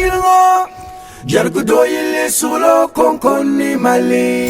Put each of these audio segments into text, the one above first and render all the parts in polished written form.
yili ŋɔ Jɛrigu doo yili suɣulo kɔŋko ni mali.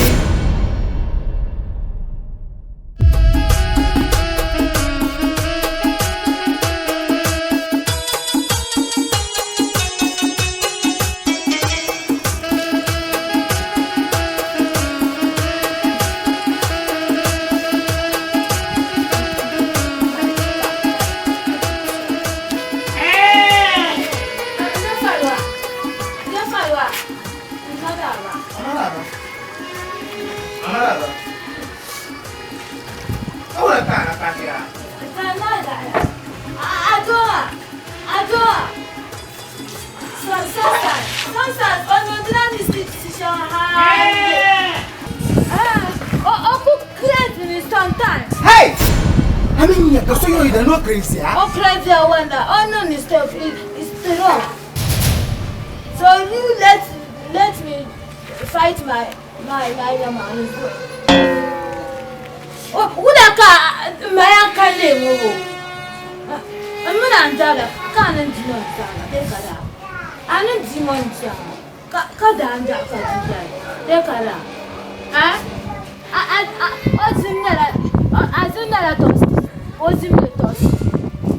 Hey! I mean, yeah, so you're no crazy, huh? Oh, crazy, I wonder. Oh, no, mistake. It's the wrong. So you let let me fight my my my man. Oh, wula ka maya ka le wo. Muna ndala ka nan di non tsala de kala. Anan di mon tsala. Ka ka da nda ka di da. De kala. Ah? A a a o zim na la a zim na la tos. O zim le tos.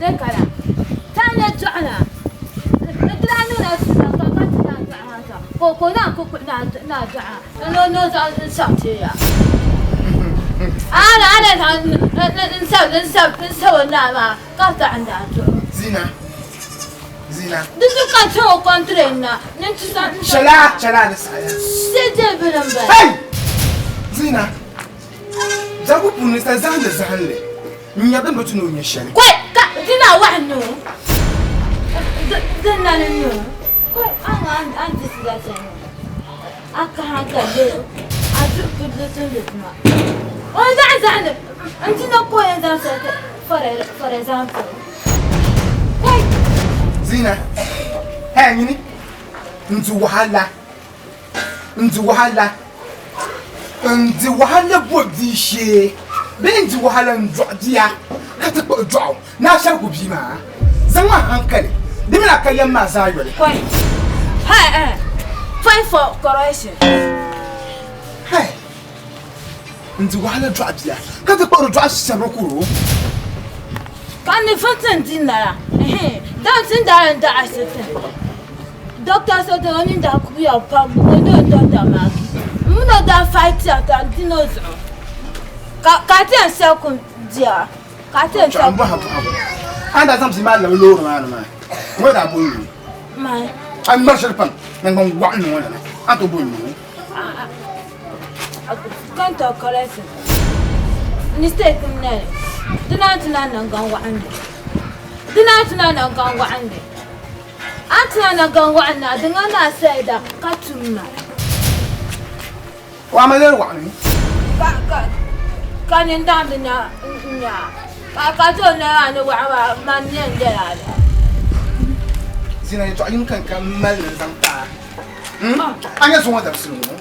De kala. Ta ne dɔɣina. N ti lahi niŋla suuna ka ka ti naan dɔɣi maa ka ka o naan ku kpuɣi naan dɔɣi a ni o ni o zaŋ n sabi ti ya. A na a na zaŋ n sabi n sabi n sabi o naa maa ka taɣi n daa dɔɣi o. Zina. Zina. Di zuɣu ka n chaŋ o kɔntiri na ni n ti zaŋ n Chala chala ni saɣiya. Sai dee bini m bala. Hey! Zina. Zaŋ puuni sa zahindi zahinli. N nya din bi tu ni o nya shɛli. Kɔi ka di na wahi noo. Di na ni noo. Kɔi a ŋɔ a ni di la shɛli ŋɔ. A kaha ka le a du pibili tumdi tuma. O ni zaŋ zahindi n ti na ka o yɛn zaŋ shɛli ti for example. Kɔi. Zina, hɛ nyini n di wahala n di wahala n di wahala bo bia shee bee n di wahala n dɔɣi bia ka ti kpuɣi dɔɣu ni a shɛbi ku bia maa zaŋ a hankali di mini a ka yɛm maa zaa yoli. Kɔi hi eh fight for correction. Hi n di wahala dɔɣi bia ka ti kpuɣiri dɔɣu shɛbiri kuri o. Ka ni funtin di nala ehe dan tin daa yɛn daɣi ashibiti Doctor so dini o nini daa kuya pam o ni o doctor maa m mini o daa fight ya ka n dini o zuɣu ka ka ti yɛn sɛbi kum dia ka ti yɛn sɛbi kum a ni daa zaŋ bia maa labi loori maa ni maa ŋɔ daa boli o Mai. A ni mali shɛli pam naŋgban waɣinli ŋɔ lana a ni tooi boli o Kanta correction mistake n nyɛli di naan ti na naŋgban waɣinli di naan ti na naŋgban waɣinli A ni ti na naŋgban waɣinli a di ŋa ni a saida ka tum ma. O ama lee waɣinli. Ka ka ka nyin daŋdi nya n-nya a ka ka ti o noli maa ni waɣa maa man yɛn lɛla a la. Zina yɛtɔɣ yini ka n ka mali ni n zaŋ ti a. Hmm? A nya zuŋɔ dabisili ŋɔ,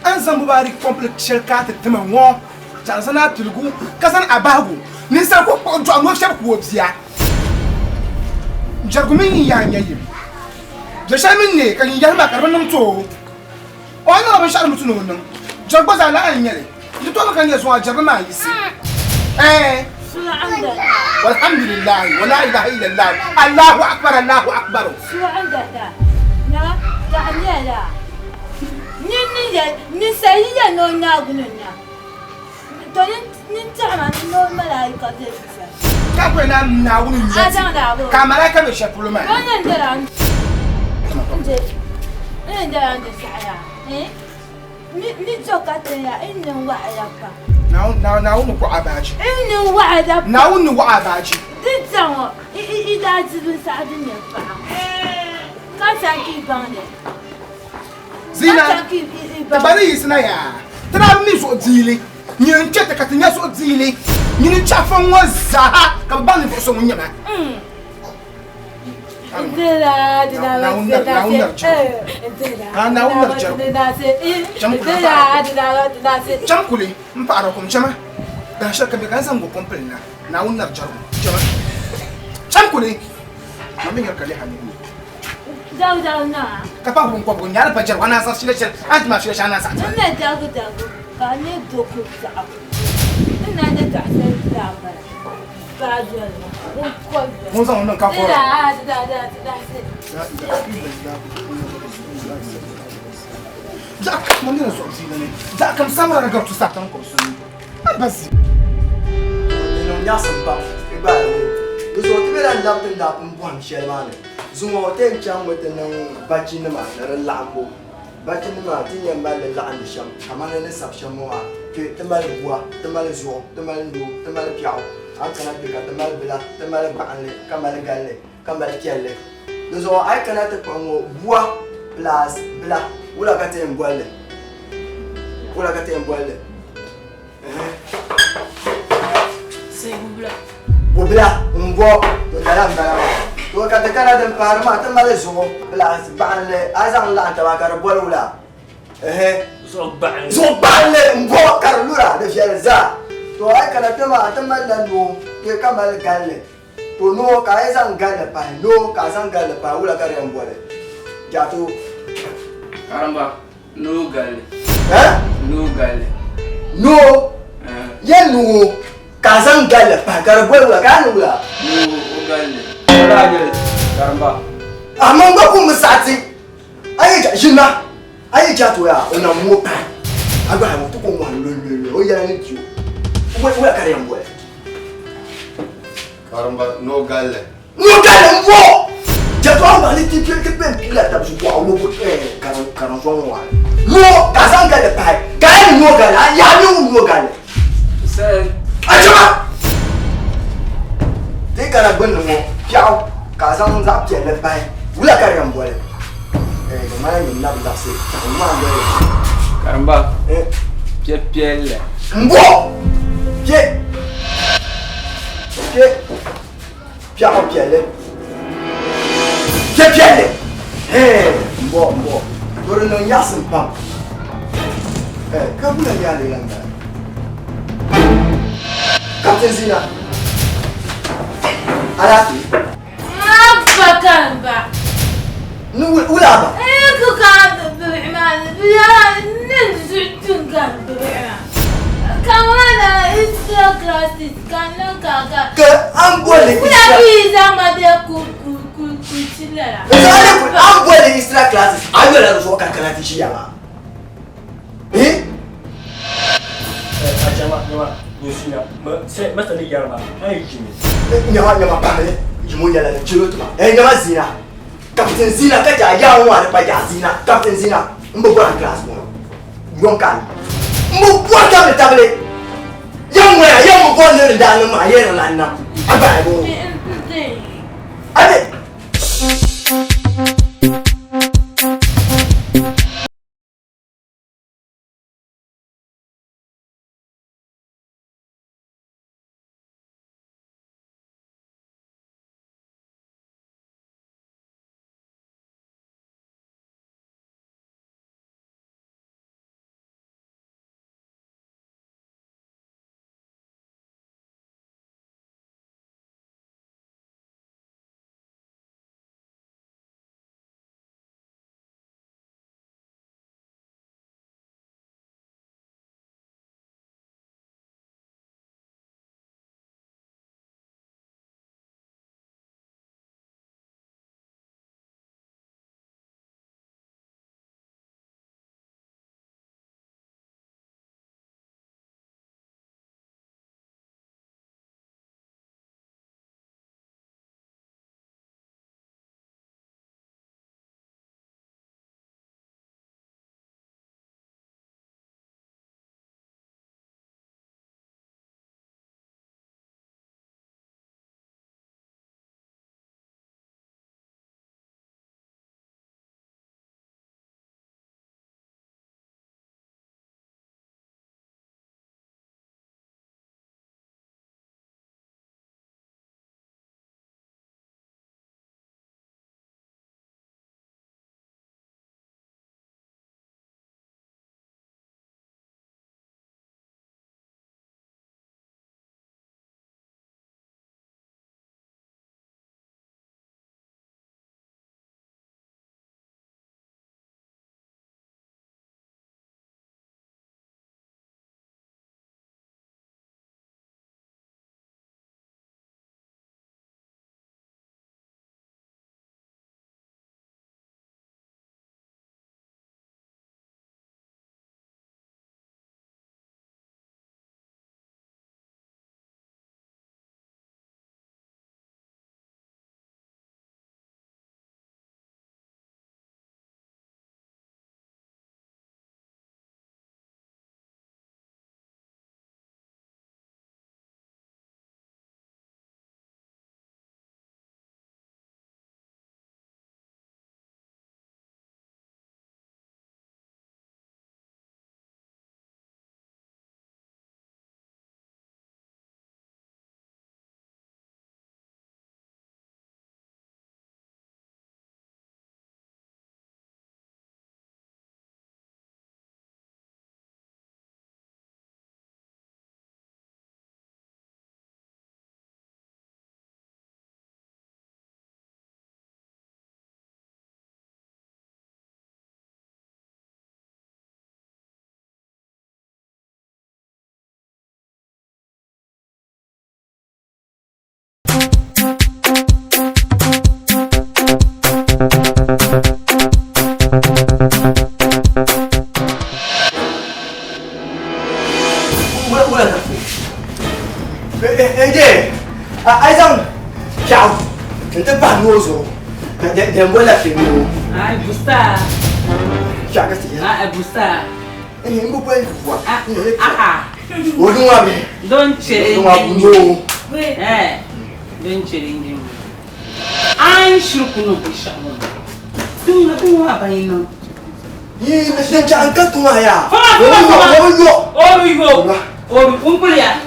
a ni zaŋ Mubarak complex shɛli ka a ti ti ma ŋɔ, chaŋ zani a piligu ka zani a bahigu. Ninsal ku kpuɣi dɔɣi ni o shɛbi ku o bia. Jɛrigu mini yin yaha n-nyɛ yim. Biɛ shɛli mi n-neei ka yin yahi maa ka di bi niŋ ti o. O ni niŋla binshɛɣu din bi tu ni o niŋ. Jɛrigu gba zaa lahi n-nyɛ li. Di tooi mi ka n-nyɛ zuŋɔ jɛrigu maa yiɣisi. Ɛɛn. Walhamdulillahi wa laa ilaha illallah Allahu akbar Allahu akbar. To nyin tɛhi ma ni o malaika be ti sani. Ka kuli na Naawuni n-nya ti, ka malaika be shɛli polo maa. To nyin dela n nyin dela n di saha yaa, eh? Ni jo ka tin ya, n ni waɣila pam. Naawuni ni waɣ a baaji. N ni waɣila pam. Naawuni ni waɣ a baaji. Di tɛŋ ŋɔ, i daa di binshɛɣu din nyɛ paɣa, ka chɛ ka i baŋ li. Zina, ti gba ni yiɣisina yaa, ti daa bi mi zuɣu diili, nyini n-kpe ti ka ti nya zuɣu diili, nyini n-chɛ fɔŋ ŋɔ zaaha ka bɛ baŋ ninvuɣ so ŋun nyɛ ma. Cham kuli m-paɣiri kum chama, dahinshɛli ka bɛ ka n zaŋ go kom pili na, Naawuni nari jɛrigu chama. Cham kuli, man mi nyari ka lihi a nuu ni. Dagu dagu niŋ a. Ka pa binkɔbigu n-nyɛ a ni pa jɛrigu a naan zaŋ shila shɛli a ni ti ma shila shɛli a naan saɣi ti ma. N na dagu dagu ka a nyɛ doko biɛɣu. N na nyɛ zaɣ shɛli zaa m-bala. Baa doli ma binkɔbigu. Ŋun zaŋ o niŋ ka Ti kɔrɔ. daa ti daa daa ti daa ti. Zaɣ kam ŋun nina zuɣu ziili ni zaɣ kam samra ni gari tusa tan kɔbu suni. A ba zi. Di niŋ nyaɣisim pam ti gbaai o. Di zuɣu ti be la n-labi ti ni daa pun bɔhim shɛli maa ni. Zuŋɔ ti yɛn chaŋmi ti niŋ bachinima ni di laɣimbu. Bachinima ti ni yɛn mali li laɣindi shɛm kamani ni sabi shɛm ŋɔ maa, kpe ti mali bua, ti mali zuɣu, ti mali noo, ti mali piɛɣu, a ni kana kpe ka ti mali bila, ti mali gbaɣinli, ka mali galli, ka mali piɛlli. Di zuɣu a yi kana ti kpuɣi ŋɔ bua plus bila, wula ka ti yɛn boli li? Wula ka ti yɛn boli li? Bobila n bɔ to lala n bala maa to ka ti kana din paari maa ti mali zuɣu plus gbaɣinli a zaŋ laɣim taba ka di boli wula zuɣu gbaɣinli n bɔ ka di lura di viɛli zaa to a yi kana kpɛ maa ti malila noo kpɛ ka mali galli to noo ka a yi zaŋ galli pahi noo ka a zaŋ galli pahi wula ka di yɛn boli jato Karimba Noo galli. Eh? Noo galli. Noo? Eh. Ya noo ka a zaŋ galli pahi ka di boli wula ka a ni wula? Noo o galli. Wala a nyɛli karimba. A man gba kum saɣati. A yi ja ʒini ma. A yi ja to yaa o na ŋɔ pahi. A gba ŋɔ ti ko ŋɔhi lolololo o yɛla ni di o. Wula ka di yɛn boli? Karimba noo galli. Ŋun galli m-bɔ! Jɛtɔɣa maa ni ti ti bɛn piila tab zuɣu lobu karinzɔŋ ŋɔ maa ni. Noo ka a zaŋ galli pahi, ka a ni noo galli, a yaa mi ŋun noo galli. A chɛ ma! Ti kana gbunni ŋɔ, piɛɣu ka a zaŋ zaɣ piɛlli pahi, wula ka di yɛn boli? Di ŋmanila nyin nabi labisi piɛɣu ŋɔ maa n-doli li. Karimba, piɛ piɛlli. M-bɔ! Piɛ! Piɛ! Piɛɣu piɛlli. Piɛ piɛlli. Hee m-bɔ m-bɔ. To di niŋ nyaɣisim pam. Eh, ka bula yaa lee lan bala? Captain Zina. Alaafee. Abba karimba. Ni wula aba? Eh, ku ka bibihi maa ni biya ni zuɣu tun ka bibihi maa. Kamana extra classes ka niŋ ka ka. Ka an boli Wula extra. bi yi zaŋ ma bɛ ku ku ku ku chi lala. N zaŋ li ku an boli extra classes a yola di zuɣu ka kana ti ʒiya maa. Eh? A chama nyama nyɛsina ma sɛ ma sani yɛri ma a yi jimi. Nyama nyama pamili jimo yɛla ni chelo tuma. Eh nyama zina. Captain Zina ka ja yaa ŋɔ a di pa yaa Zina Captain Zina n bi bɔra class ŋɔ yɔŋ ka n bi bɔri tabili tabili ya ŋɔya ya bi bɔri ni di daa niŋ maa ya di lan niŋ a gba a bɔ a be noo zuɣu. Ka den bola fi noo. Ai busa. Chaka ti ya. Ai busa. Eh, mbu bwe wa. Ah ah. Odun wa be. Don chere. Odun wa bu noo. Eh. Don chere ngi. An shuru kuno bi shamu. Tun na tun wa ba ino. Yi na shen cha an ka tun wa ya. Fama fama fama. O yo. Oru yo. Oru umpulia.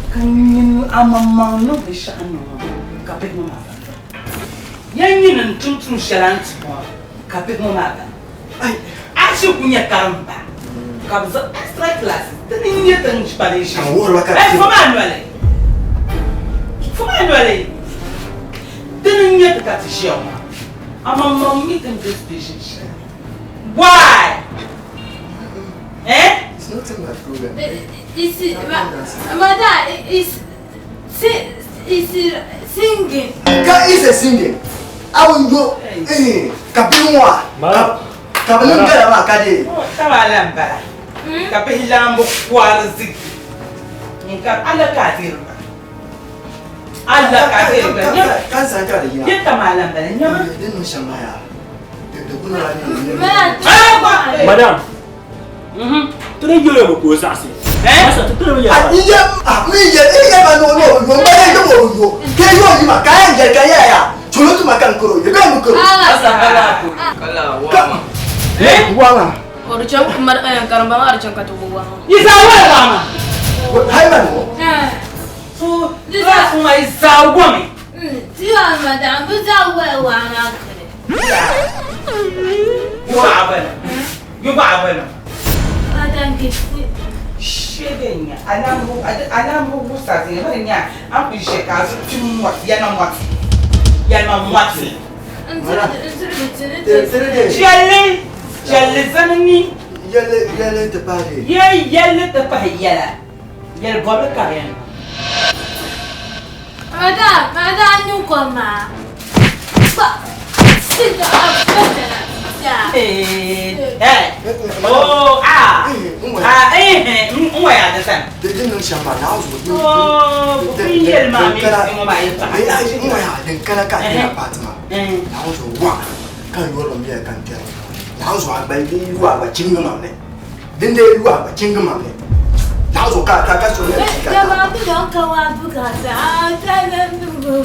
Kan yin amama no bi shamu. Ka pe mo ma ba. Yan yin n tum tum shalan ti mo. Ka pe mo ma ba. Ai. A shi kunya karamba. Ka bi extra class. Tini nye tan jipale shi. An woro ka. Eh fama anwale. Fama anwale. Tini nye ka ti shi o ma. Amama mi tan this vision. Why? Eh? It's not my problem. It's mother is singing. Ka is a singing. Awo yo eh ka bi wa. Ka bi ngala ma ka de. Oh, tawala mbala. Ka bi lambo kwarzi. Nka ala ka dirba. Ala ka dirba. Kan san ka de ya. Ye tamala mbala nyama. Den no shamba ya. De kuna ni. Madam. Tene yele mo ko sase. Eh? Masa tene mo yele. Ah iye ah mi ye iye ma no no yo ba ye yo yo. Ke yo yi ma ka ye ka ye ya. Cholo tu ma kan koro. Ye ka mu koro. Masa kala ko. Kala wa ma. Eh? Wa ma. Oru cham kumar karamba ma aru cham ka tubu wa. Isa wa wa ma. Hai ma no. Eh. So, class ma isa wa mi. Tiwa madam, bu za wa wa na kare. Yo abana. Yo ba abana. Madam ki Shedenya alambo alambo busa zin ba nya an ku sheka su tin mo ya na mo ya na mo Jelle jelle zanni Yele yele te pare. Ye yele te pa yela. Yele bobe ka yan. Madam, madam nu ko ma. Ba. Sit up. Eh. Eh. Oh ah. Ah eh nwa ya de san. De den no shamba na zo. Oh, bu yel ma mi ngo ma yi pa. Eh nwa ya den kala ka ni pa ma. Na zo wa. Kan yo lo mi kan te. Na zo agba yi yu agba chinga ma ne. Den de yu agba chinga ma ne. Na zo ka ka ka so ne ka. Ya ma bu don ka wa bu ka sa. Ta na nu.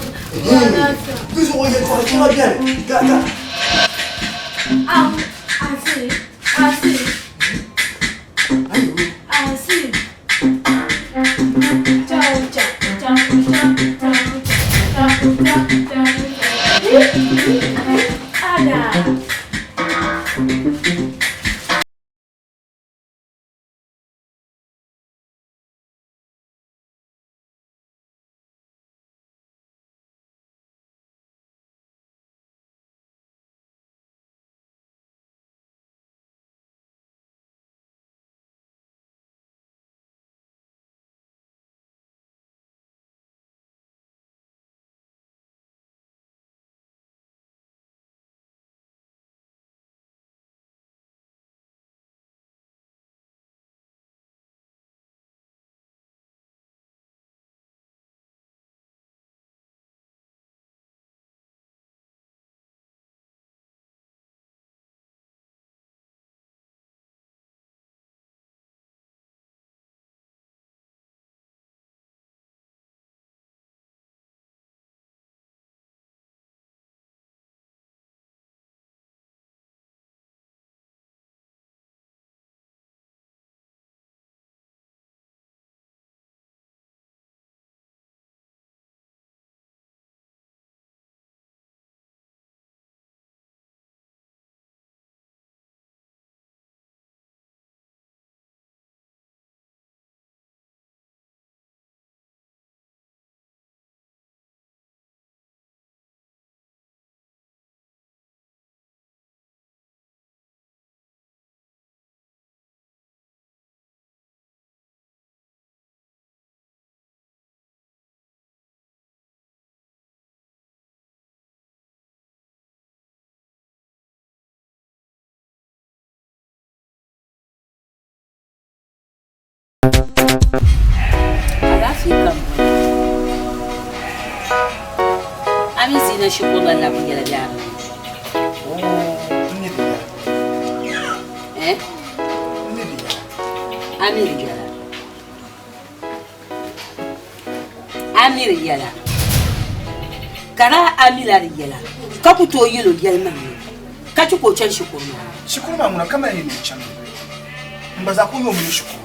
Du zo ye ko chinga bien. Ka ka. Ah, ah si. Ah si. Ah si. Ciao ciao ciao ciao ciao ciao ciao. Ada. yina shikuru na la ku nyɛla bɛ a bi N ni di yɛla. Eh? N ni di yɛla. A mi di yɛla. A mi di yɛla. Ka daa a mi la di yɛla ka ku tooi yɛl o yɛlimaŋli ka chɛ ka o chani shikuru maa. Shikuru maa ŋuna ka mali ni o chaŋ N gba zaa ku nyɛ o mini shikuru.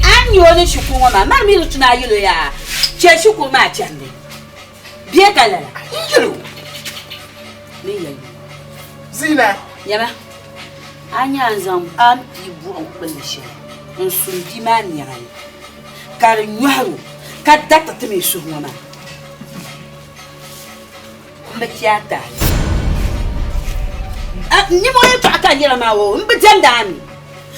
A ni nyɛ o ni shikuru ŋɔ maa, mani mi di tu ni a yɛl o yaa, chɛ shikuru maa chandi. Bee ka lala? N yɛl o. Ni yɛl o. Zina. Nyama, a nya a ni zaŋ a ni pii buɣim kpulli shɛli n-sun bia maa nɛma ni, ka di nyɔhir o ka dariti ti mi suhu ŋɔ maa. M bi ti a taali. N nimmohi yɛtɔɣa ka n yɛra maa o, m bi diɛmdi a mi.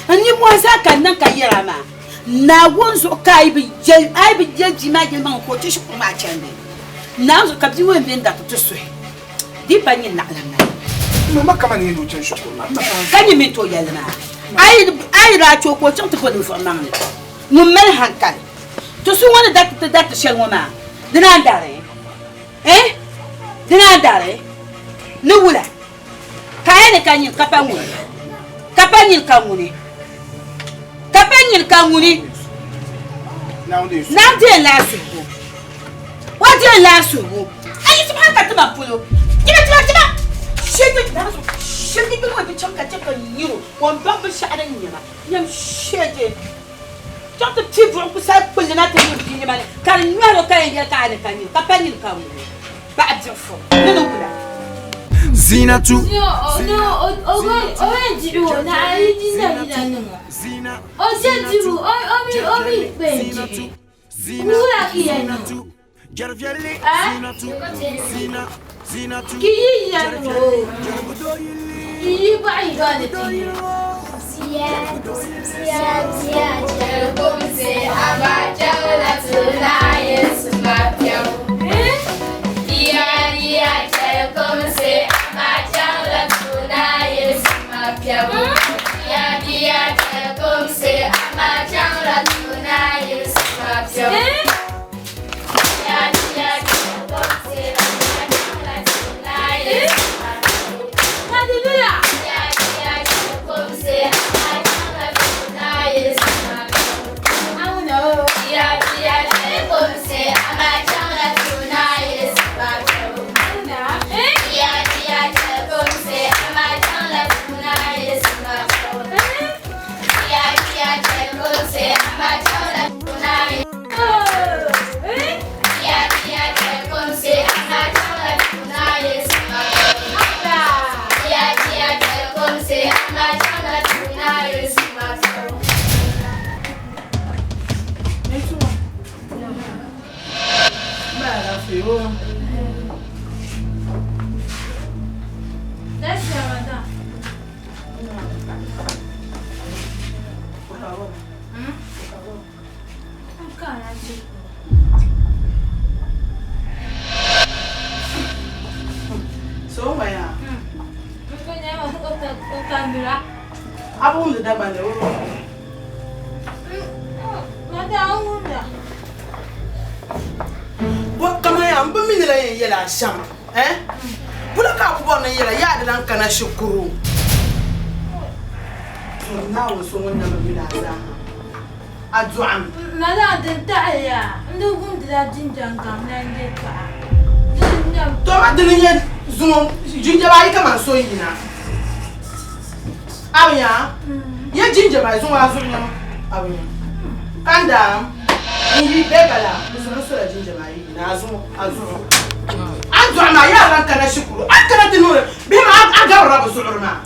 N nimmohi zaa ka n niŋ ka yɛra maa. Naawuni zuɣu ka a yi bi yɛli bia maa yɛlimaŋli ka o ti shikuru maa chandi. Naawuni zuɣu ka bia ŋɔ yɛn be n-dariti ti suhi. Di pa nyin naɣilim maa. M ma kamani yɛn ni o chani shikuru maa. Ka nyin mi ni tooi yɛli li maa. A yi daa chɛ o ka o chaŋ ti bo ninvuɣ maŋli ŋun mali hankali. Ti so ŋɔ ni dariti ti dariti shɛli ŋɔ maa, di naan dari. Eh? Di naan dari ni wula? Ka a ni ka nyin ka pa ŋuni? Ka pa nyin ka ŋuni? Ka pa nyin ka ŋuni? Naam deei laa suhigu. O deei laa suhigu. A yi tib hal ka ti ma polo. Tima tima tima! Shɛli shɛli bini ŋɔ bi chaŋ ka chɛ ka nyir o, o ni baŋ binshɛɣu din nyɛ ma. Nyam shɛli. Chaŋ ti pii buɣim ku sahi kpulli na ti niŋ bia nima ni, ka di nyɔhir o ka yɛn yɛli ka a ni ka nyin, ka pa nyin ka ŋuni baɣa biɛɣu ni ni wula. Zinatu. Kana shikuru Naawuni so ŋun na bi mini a zaa a dɔɣim. Madam din taɣi ya n di wumdila jinjam gaŋ na n-yɛltɔɣa. To ma dini nyɛ zuŋɔ jinjama ayi kaman so yina. A bi nya? Ya jinjama ayi zuŋɔ a zuɣu nyɛma a bi nya. Ka n daam n yi bee ka laa n zuɣu n sola jinjama ayi yina a zuŋɔ a zuɣu. A dɔɣim a yaa lan kana shikuru a kana ti niŋdi bihi maa a gabirila bɛ zuɣuri maa.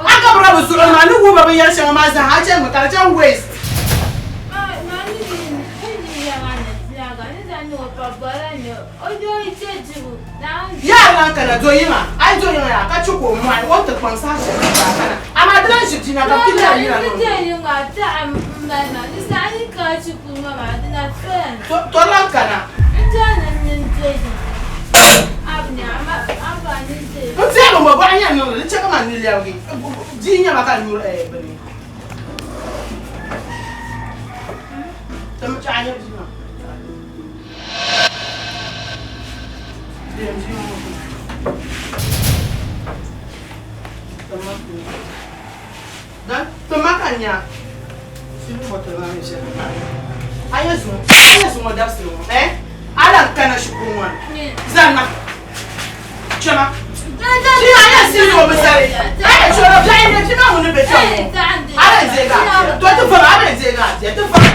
A gabirila bɛ zuɣuri maa ni wuhi ba binyɛr shɛŋa maa zaa a chanimi ka di chaŋ waste. Yaa lan kana do yiŋa, a yi do yiŋa yaa ka chɛ ka o mɔɣi o ni ti kpaŋ saha shɛli ka a kana. Amaa di lan ʒi jina ka bɛ ti lɛri yina niŋdi o. To lan kana. N teegi m bɔɣu yɛn niŋdi di chɛ ka man ni lɛbigi di nyɛma ka n nyuri bini. Tim chaɣ nyɛ bia maa. Dan tima ka nya. Sili bɔtɔ maa mi shɛli maa. A yɛ zuŋɔ, a yɛ zuŋɔ dabisili ŋɔ, eh? A lan kana shikuru ŋɔ ni. Zanna. Chama. Ti a yɛ sili ŋɔ bi sari. A yɛ chɔrɔ biɛɣu ni ti maa ŋuni be kpɛŋ ŋɔ. A bɛn deegi a bia. To ti vama, a bɛn deegi a bia. Ti vama.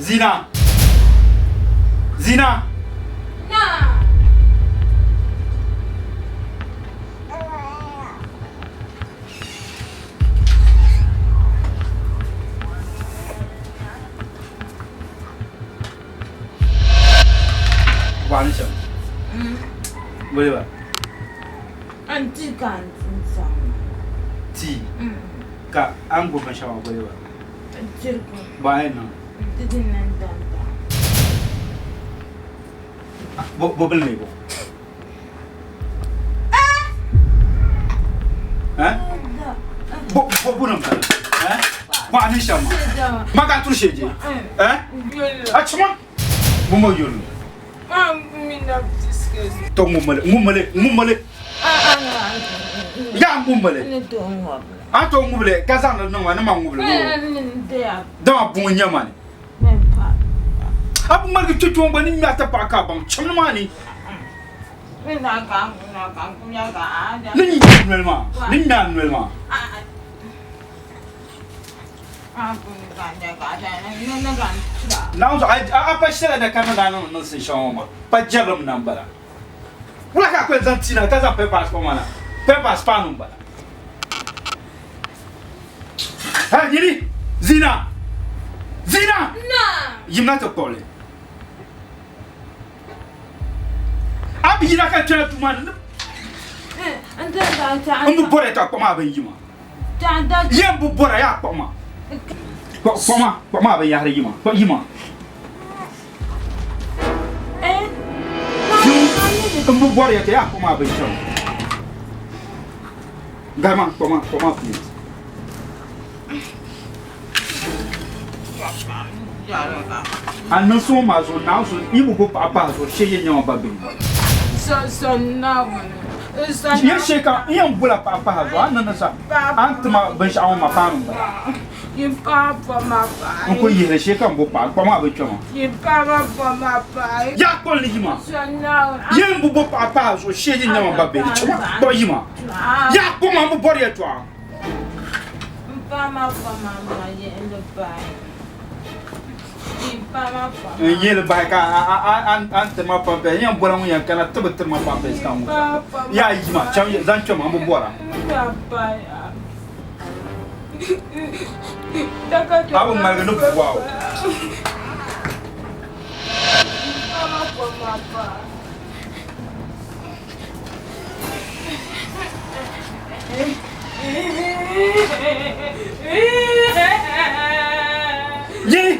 Zina! Zina! Bɔɣini shɛm. Boli ba. An ti ka n ti Tii. Ka a ni gbubi binshɛɣu maa boli ba. Dirigu. Bɔ a yɛn niŋ? Di di niŋ damda. Bo bo bili mi bo. Eh? Bo bo bo niŋ bala. Eh? Bɔ a ni shɛm maa. Ma ka a turi shee je. Eh? A chima. Bo mo yolu. To ŋumali ŋumali ŋumali. Ya ŋumali. A to ŋubili ka zaŋdi niŋ ma ni ma ŋubili ŋɔ. Dama buŋ n-nyɛ ma ni. A bi ŋmaligi kpe kpe ŋɔ gba ni ŋme a tapaɣa ka a baŋ cham nimaani. Ni ŋme a noli maa, ni ŋme a noli maa. Naawuni zuɣu a pa shɛli da ka ni daa niŋ niŋsim shɛŋa ŋɔ maa, pa jɛrilim na m-bala. Wula ka a kuli zaŋ ti na ka zaŋ pepas kpa ma na? Pepas paanu m-bala. Ha, nyini! Zina! Zina! Yimna ti kpuɣi li. A bi yina ka kpɛna duu maa ni. N bi bɔri ya ka kpuɣi ma a bin yima. Yɛn bi bɔra yaa kpuɣi ma. Kpuɣi ma, kpuɣi ma a binyahari yima, kpuɣi yima. N bi bɔri ya ka yaa kpuɣi ma a binshɛŋa. Gari ma, kpuɣi ma, kpuɣi ma please. A niŋ suŋ maa zuɣu Naawuni so yi bi bo paɣa pahi zuɣu shee yɛn nyɛma ba bihi. Yɛn shee ka n yɛn bola paɣa pahi zuɣu a ni niŋ sa a ni tima binshɛɣu ŋɔ maa paanu m-bala. N kuli yihili shee ka n bo paɣa kpaɣ maa bi kpɛma. Yaa kpuɣi li yima yɛn bi bo paɣa pahi zuɣu shee yɛn nyɛma ba bihi kpuɣi yima yaa kpuɣi ma n bi bɔri yɛltɔɣa. N yeli bahi ka a ni tiri ma pampɛs n yɛn bɔla ŋun yɛn kana ti bi tiri ma pampɛs ka ŋun yaa yima chaŋ zaŋ kpɛma n bi bɔra. A bi ŋmaligi ni buɣa o. Yini!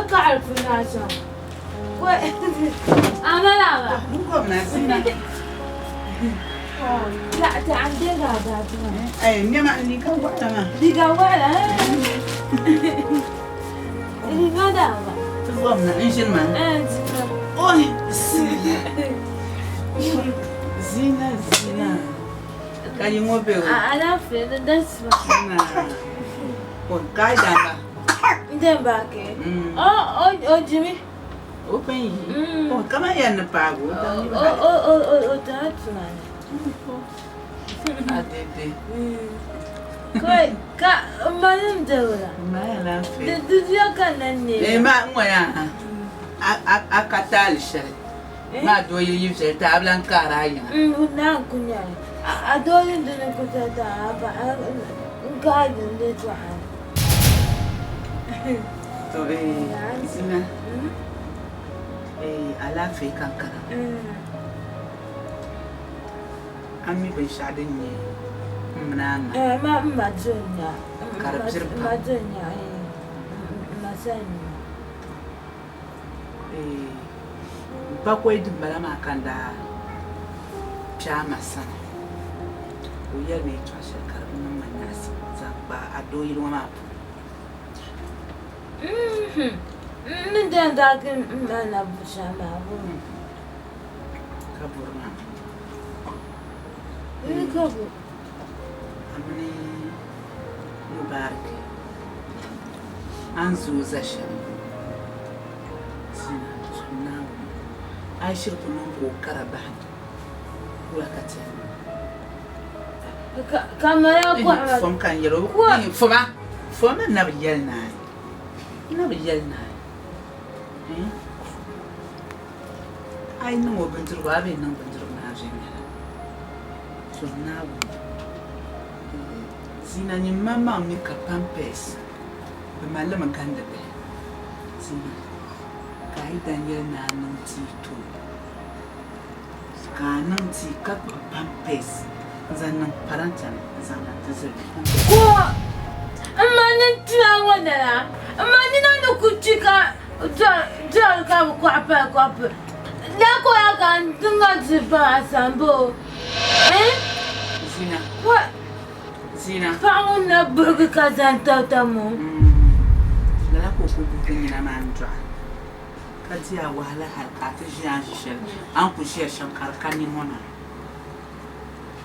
O kaɣiri puni a sɔŋ. Amala ba. Ngomna zina. Ta ta an dega da tuma. Ay nema ni ka wala ma. Diga wala. Ni da ba. Ngomna injin ma. Eh zina. Oi. Zina zina. Ka yi ŋɔ be o. Ala fe da das ba. Na. Ko ka da ba. Nden ba ke. Oh oh oh Jimmy. O pen yi. O kama ya ni paago. O o o o o ta tuma. A dede. Kai ka manin da wala. Ma ya na fe. Da dudiya kan nan ne. Eh ma ŋɔ ya. A a a ka taali shɛli. Ma do yi yi shɛli ta a bilan kaara a yiŋa. Na kunya. A dole da na kuta ta ba in ka din da to a. To eh zina. Eh alaafee kan kana. An mi binshɛɣu din nyɛ n mini a ma. Eh ma ma dunya. Ka di biri pam. Ma dunya eh. Ma sani. Eh bakwai din bala maa ka n daa kpe a ma sani. O yɛli mi yɛltɔɣa shɛli ka di bi niŋ ma nyaɣisim zaŋ kpa a doo yili ŋɔ maa puuni. Ni den da kin ma na busha ma bu. Ka buri maa. Ni ka bu. A mini Mubarak an zooi za shɛm zina zuɣu Naawuni a yi shiri ku niŋ ka o kara bahi wula ka ti yɛn niŋ? Ka mala kɔhima. Fom ka n yɛli o foma foma na bi yɛli naai na bi yɛli naai a yi niŋ o bindirigu a bi niŋ bindirigu maa viɛnyɛla zuɣu Naawuni zina nyin maŋmaŋ mi ka pampers bi malimi gandi bihi zina ka a yi dan yɛli ni a niŋ tii to ka a niŋ tii ka kpuɣi pampers n zaŋ niŋ paranta ni n zaŋ na ti zali. Ko n ma ni tima ŋɔ nana n ma nina ni ku chi ka dɔri ka bi kɔɣi pali kɔpu la ko ya ka n dinga di pa a sambo. Zina. Ko Zina. Paɣa ŋun na buɣigi ka zaŋ tabita mo. Lala ka o ku buɣigi nyina maa n-dɔɣi ka di a wahala hali ka a ti ʒi a ni ʒi shɛli a ni ku ʒiya shɛm ka di ka nini ŋɔ maa.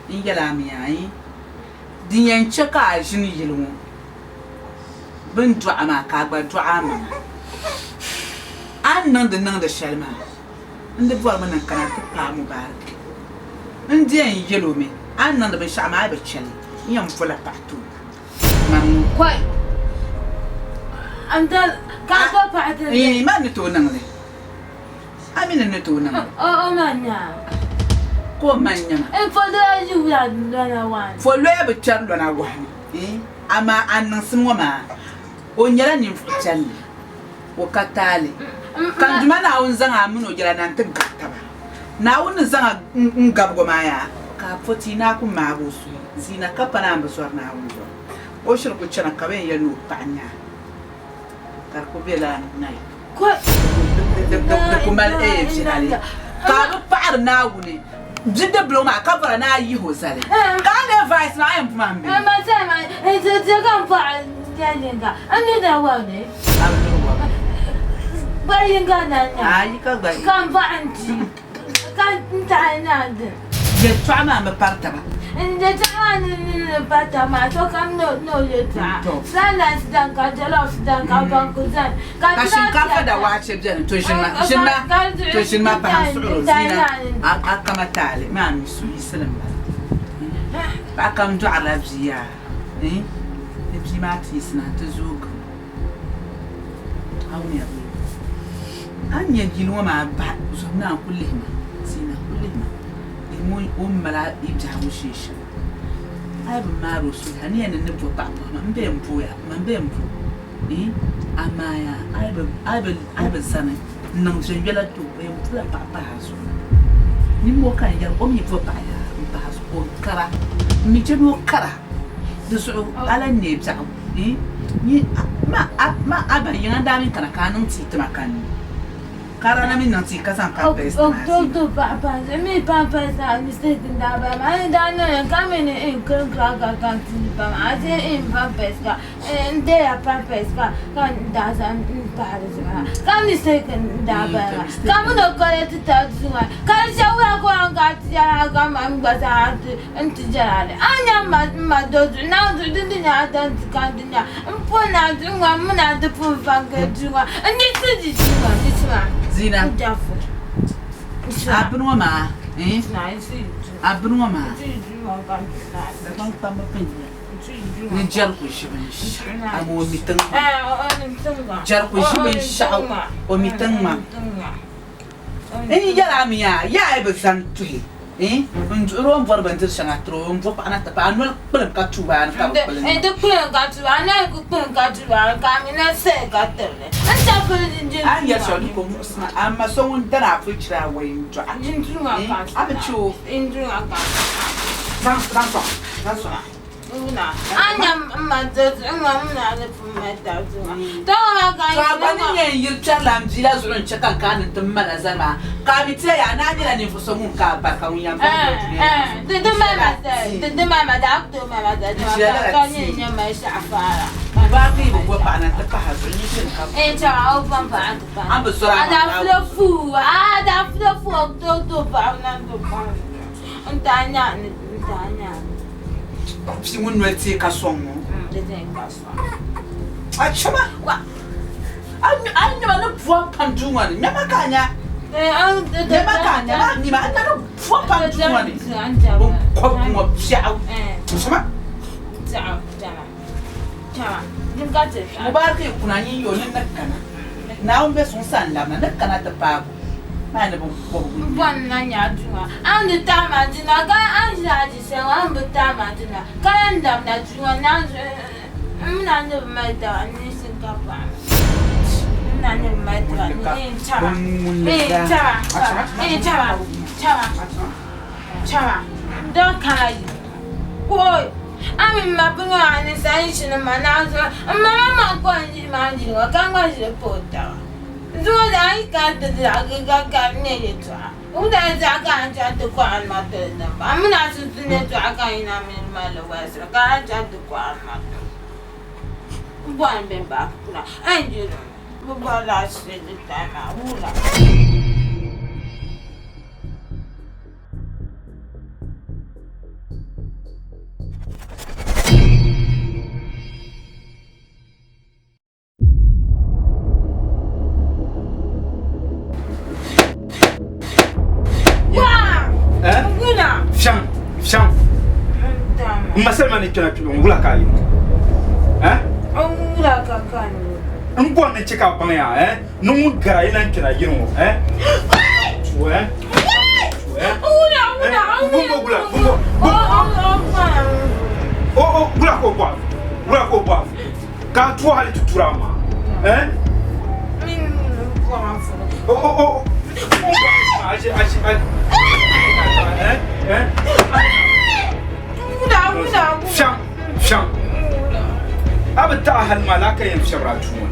N yɛli a mi yaa din yɛn chɛ ka a ʒini yili ŋɔ bɛ ni dɔɣi maa ka a gba dɔɣi a maŋa. A ni niŋdi niŋdi shɛli maa n di bɔrimi ni n kana ti paai Mubarak. N di yɛn yɛl o mi a ni niŋdi binshɛɣu maa a yi bi chɛ li n yɛn vola paɣa ti o. Man ŋɔ. Kɔi. N da ka a bo paɣa ti li. Man ni tooi niŋ li. A mi ni ni tooi niŋ li. O o man nya. Ka o man nya ma. N fɔloya yi wula lɔna wahi. Fɔloya bi kpɛri lɔna wahi ni. Amaa a niŋsim ŋɔ maa o nyɛla ninvuɣ piɛlli. O ka taali. Ka n Duuma Naawuni zaŋ a min o jɛla na nti gabi taba. Naawuni ni zaŋ a n-gabig o maa yaa, ka a po ti ni a ku maag o suhu zina ka pa naan bi zɔri Naawuni zuɣu. O shiri ku chana ka bɛ yɛn yɛli ni o paɣa n-nyɛ a, ka di ku be lala nayi. Di ku mali eei viɛhali ka a bi paɣiri Naawuni bidibbil ŋɔ maa ka bɔra ni a yih o zali. Ka a leei vice maa, a yɛn pum a m-be. A bi luri wɔbu. Ayi ka gba. Yɛltɔɣa maa mi pari taba. Ka shinkaafa da waache beni to ʒini ma ʒini ma to ʒini ma pahi n suɣiri o zina a kama taali maa mi suhuyiɣisili m-bala paɣa kam dɔɣirila bia yaa ni bia maa ti yiɣisina nti zoogi a wumya bee a ni nya yili ŋɔ maa bahi zuɣu naa n-kuli lihi ma zina kuli lihi ma lihimi o ni mali yi biɛhigu shee shɛm a yi bi maari o suli a ni yɛn ni ni bo paɣa pɔhima m bee m-boya man bee m-bo eh amaa yaa a yi bi zani n-niŋ viɛnyɛla ti o o yɛn bola paɣa pahi a zuɣu nimmoo ka n yɛri o mi bo paɣa yaa m-pahi a zuɣu o kara m mi je ni o kara di zuɣu a lahi neei biɛɣu eh Ma a ba yiŋa daa mi kana ka a niŋ tii tima ka n nyu. Ka a daa na mi niŋ tii ka zaŋ pampers tima a zie. O paɣa pampers mi pampers maa mistake n daa bala maa. Ni daa niŋ li ka mi ni n kiri ka ka n ti ba maa. A zie n pampers ka n deeya pampers ka ka n daa zaŋ n pahi di zuɣu maa. Ka mistake n daa bala maa. Ka mi ni o collect ta duu maa. Ka di chɛ wula ka o yɛn ka ti yɛra ka man gba zaa ti n ti jɛra li. A ni nya m ma do zuɣu naai zuɣu din di nyɛla din ti ka di nya m pun naai duɣu ŋɔ m mi naai di pun va n-gili duu ŋɔ n di ti di duu ŋɔ di ti maa Zina, n dafu a bini ŋɔ maa eh a bini ŋɔ maa Dagbaŋ kpamba pun nya ni jɛriku ʒi binshɛɣu amaa o mi tiŋ maa jɛriku ʒi binshɛɣu o mi tiŋ maa. N yi yɛl a mi yaa, yaa yi bi zani tuhi n-duɣir o ni bɔri bindiri shɛŋa tir o, m-bo paɣa na ti paai a noli kpilim ka tuui a ni ka bi kpilim. N ti kpilim ka tuui a noli ku kpilim ka tuui a ni ka a mi na sahi ka tiri li. N ta pili di A ni yɛli shɛli di ku muɣisi ma, a ma so ŋun dana a puli chira awɛi n-dɔɣi a, a bi chɛ o. Zaŋ sɔŋ, zaŋ sɔŋ a. To a gba ni nyɛ n yiri kpɛrila m bia la zuɣu n-chɛ ka n kana ni n ti mal a zani maa, ka a mi tiɛya a naa nyɛla ninvuɣ so ŋun ka a barika ŋun yɛn bahi o dunia maa zuɣu. N ʒila lala tia. Mubarak yi bi bo paɣa na nti pahi a zuɣu, nyin chɛ ni ka A ni bi zɔri a maŋ Naawuni. Bia ŋun noli teei ka sɔŋ ŋɔ. A chɛ ma, a ni nya ma ni bɔhi pam duu ŋɔ ni, nya ma ka a nya. Nya ma ka a nya, a mi ma, a nya ni bɔhi pam duu ŋɔ ni. Binkɔbigu ŋɔ biɛɣu. Chɛ ma. Mubarak yi kuna nyin yo ni ni kana. Naawuni be suŋ sa n-labina ni kana ti paagi o. Maa ni binkɔbigu n-nyɛ. Bɔni na nya duu maa. A ni di taai ma dina ka a ni ʒi a di shɛli ŋɔ a ni bi taai ma dina ka lahi labina duu ŋɔ ni a n mi na ni bi mali taba n niŋsim ka paɣi ma. M mi na ni bi mali taba n chama n chama n chama chama chama din kana yi koi a mi ma bini ŋɔ a ni sa n ʒini ma naa zuɣu n ma maa maŋ ko n yihi ma n ʒili ŋɔ ka ŋma ʒili pa o taba zuŋɔ daa yi kana ti zaɣ giga ka nyɛ yɛltɔɣa Wula zaɣa ka a chaŋ ti kɔhiri ma toli din ba? A mini a sunsuuni yɛltɔɣa ka yi na mini ma li walisira ka a chaŋ ti kɔhiri ma toli. M bɔri m bɛ baaki kuna, a ni je li mi, bɛ bɔrila a shili di time maa, wula? Fiɛŋ, fiɛŋ. N ma salima ni kpɛna kpɛ n wula ka a yi. Eh? N bɔri ni chɛ ka a baŋ ya, eh? Ni ŋun gara yi lan kpɛna yiri ŋɔ, eh? Chu, eh? Chu, eh? Bumbo gula, bumbo. O, o, gula ka o bɔhi. Gula ka o bɔhi. Ka a tuhi hali ti turi a maa, eh? O, o, o, ashi, ashi, ashi. Eh, eh? Fiɛŋ, fiɛŋ. A bi taɣi hali maa laa ka yɛn fiɛbiri a tuuma.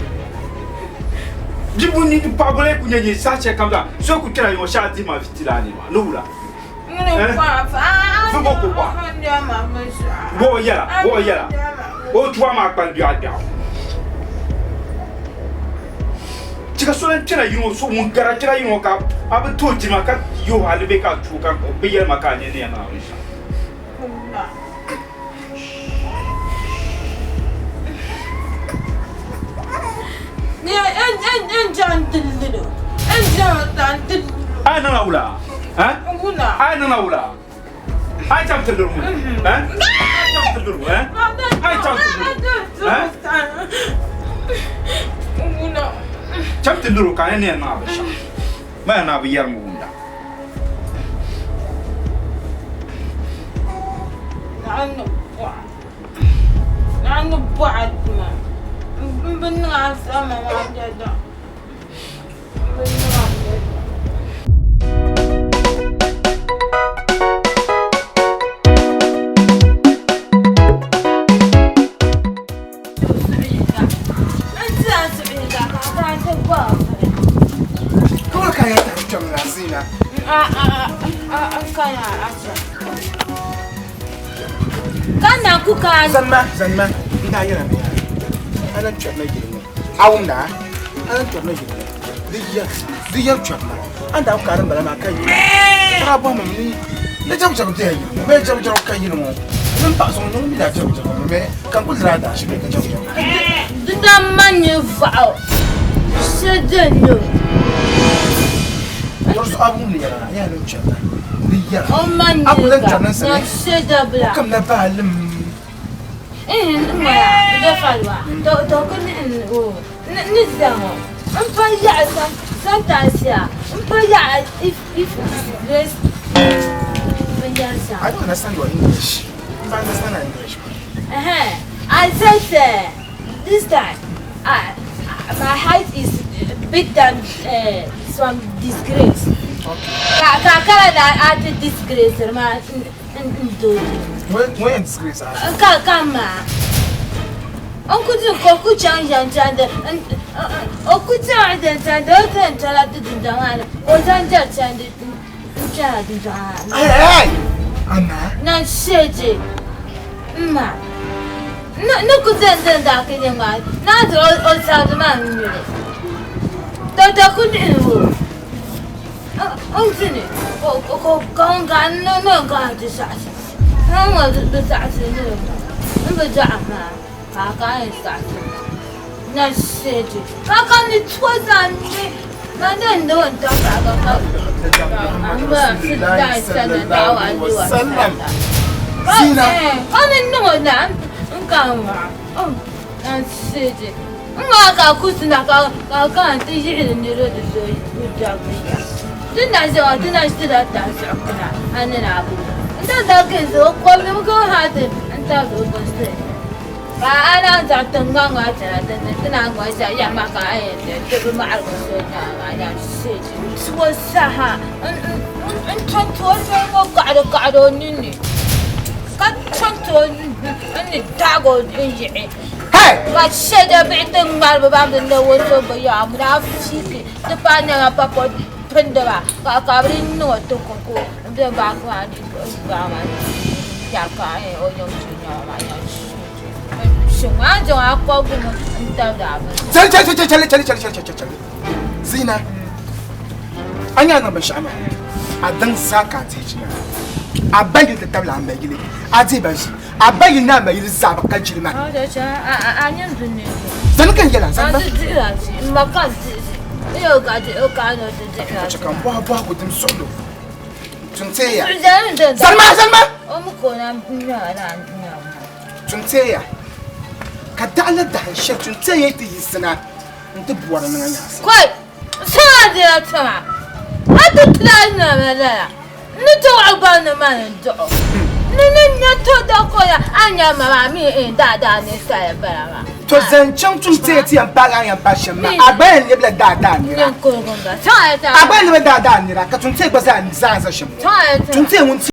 Bibu ni paɣabɔla ku nyɛ nyɛ saha shɛli kam zaa so ku kpɛra yiŋɔ shɛli a dihi ma vi ti laa ni maa ni wula. Fi bo ku bɔha. Bo o yɛla, bo o yɛla. O tuwa maa kpali biɛɣu biɛɣu. Chɛ ka so lan kpɛra yiŋɔ so ŋun gara kpɛra yiŋɔ ka a bi ti o jilima ka yo hali bee ka a tuo ka bi yɛli ma ka a nyɛ ni yɛn niŋ a binshɛɣu. A niŋla wula? A niŋla wula? A chaŋ ti liri ŋuni? A chaŋ ti liri ŋuni? A chaŋ ti liri ŋuni? Chaŋ ti liri o ka a ni yɛn niŋ a binshɛɣu. Ma yaa naa bi yɛrimi wumda. Naɣ ni bɔɣa duma m bi niŋ a sama maa dada m bi niŋ a dada. Ka na ku ka. Zanima, zanima, n daa yɛla mi yaa. A lan kpɛrina yili ŋɔ. A wumda? A lan kpɛrina yili ŋɔ. Di yɛri, di yɛri kpɛrina. A ni daa ku kaari m bala maa ka yili. Ka daa bɔhi ma mi ni jɛrigu bela yili ŋɔ bee jɛrigu jɛrigu ka yili ŋɔ. Ni m paɣa so ŋɔ ŋun mi daa jɛrigu jɛrigu mi bee ka n kuli diri a daashi bee ka jɛrigu jɛrigu ka yili. Di daa ma nyɛ vaɣu shɛli din nyɛ o. Di zuɣu a bi wumdi yɛla maa, a yɛla ni n kpɛrina. Di yɛra. O ma A ku lan nyɛ kpɛrina n ka sani. na shɛda bila. O kamina baalim. N ŋmaya da faliwa to to ku ni n o ni zaŋ o n pa yaɣa sometimes ya n pa yaɣa if if disgrace binyɛri shɛŋa. I don't understand your English. If I understand English. I said this time my height is big than some disgrace. Okay. Ka ka kala na a ti disgrace ma n dooji. Ŋun yɛn disgrace a? Ka ka ma. O ku ti ko ku chaŋ yan chandi o ku chaŋ yan chandi o ti yɛn chɛla ti dundɔŋ maa ni ka o zaŋ jɛri chandi n chana dundɔŋ maa ni. Hey hey! Ama. Na sheji n ma ni ku zan zan daa ki nyɛ maa naa ti o sabigi maa n nyuli to to ku lihi o n dini ko ka n ga n ni ga ti saɣasi n ŋɔ bi saɣasi ni n bi dɔɣi maa ka a ka yɛn saɣasi na sheji ka ka ni to zan ni na ne n do n ta ka ka Sallam. Zina. Ka ni niŋ o na n ka n ŋɔ na sheji n ŋɔ ka kusi na ka ka ka n ti yiɣiri niriba di so dabi ya ti na ʒe ti na ʒi da ta zuɣu kuna a ni na bu n da da ke zo ko mi ko ha ti n ta zo ko se ka a na zaŋ tiŋgbani ŋɔ chana ti ni ti na ŋɔ ʒe ya ma ka a yɛn ti ti bi maɣiri ko so nyaanga maa na sheji tuo saha n n tonto o soli ŋɔ kaɣiri kaɣiri o ninni ka tonto o n ni daagi o n yiɣi ka shɛda bihi ti ŋmari bi ban bi ne wo so bi yaa munafiki ti pa nɛma pa ko pindiba ka ka bi niŋ o ti ko ko n bɛ baaki maa ni baa maa ya ka o yɛm ti nyaŋ maa nya shi ŋmaa zaŋ a kɔbigu mi n tabili a bini. Chɛli chɛli chɛli chɛli chɛli chɛli chɛli chɛli Zina a nya niŋ binshɛɣu maa a daŋ zaa ka a dihi jina a ba yili ti tabili a ma yili a dihi ba ʒi a ba yili ni a ma yili zaa bi ka jilima. Zani ka n yɛla zani ba. Chɛ ka n bɔhi bɔhigu din suɣilo tunteeya zani ma zani ma tunteeya ka daɣila dahin shɛli tunteeya yi ti yiɣisina n ti bɔri niŋ a nyaɣisim. Kɔi sɔŋ a dina tiŋa a ti tila nama lala n ni ti waɣi gbaŋ ni ma ni duɣu ni ni nya to da koya a nya ma maa mi n daadaa ninsali bala maa. To zaŋ chaŋ tunteeya ti yɛn paagi a ni yɛn paagi shɛm maa a gba yɛn lebila daadaa nira Ninkurugu m-bala. Sɔŋ a a gba yɛn lebila daadaa nira ka tunteeya gba zaa za shɛm ŋɔ tunteeya ŋun ti.